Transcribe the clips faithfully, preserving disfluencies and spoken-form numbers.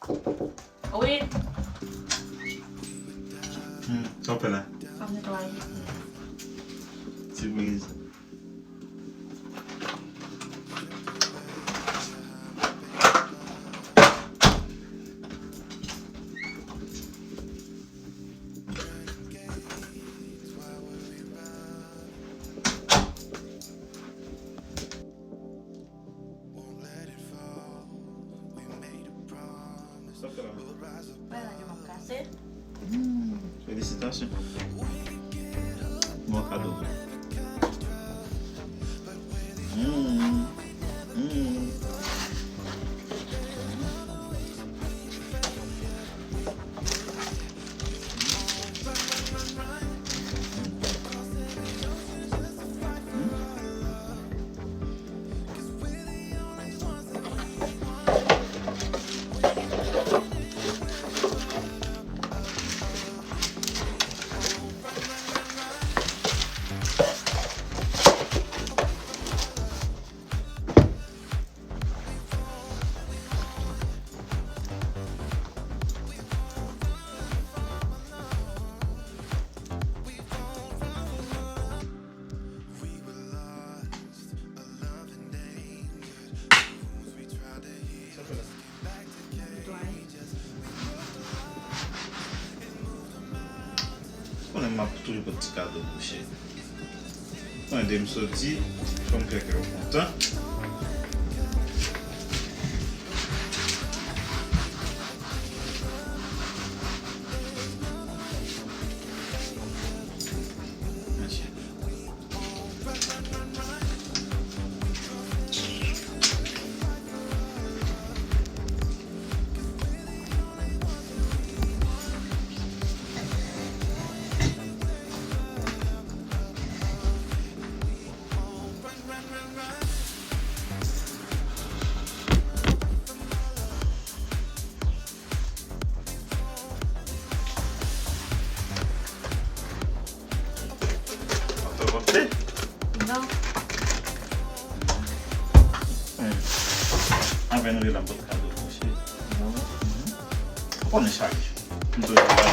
Wi. Hmm, sa w fè la? M ap netwaye. Ti briz. Sa fè la? Wè, lage m ap kase. Hmm, felisitasyon. Bon kado. Hmm, hmm. Konnen m ap toujou pot ti kado pou cheri. Bon, ede m soti, fò m fè kè w kontan. Mèsi. Ou t ap opte? Non. Hmm. Avè nou rele m pot kado mouche. Non. Ou konnen chak jou m toujou ba ou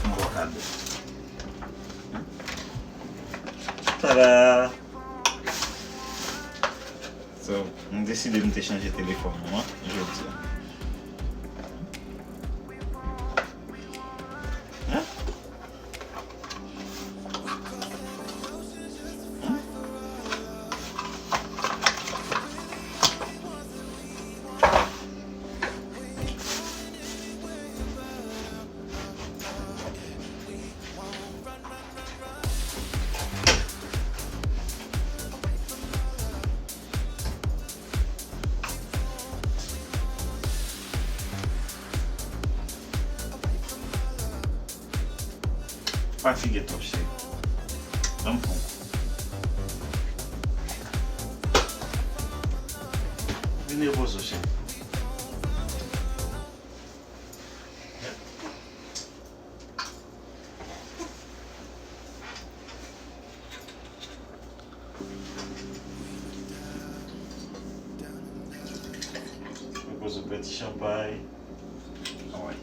yon bon kado. Tada! So, m deside m te chanje telefòn mwen jodi a. Hein? Fatige twòp, cheri. Ban m pran yon kou. Vin repoze w, cheri. Repoze w, bwè ti chanpay. Anmwey.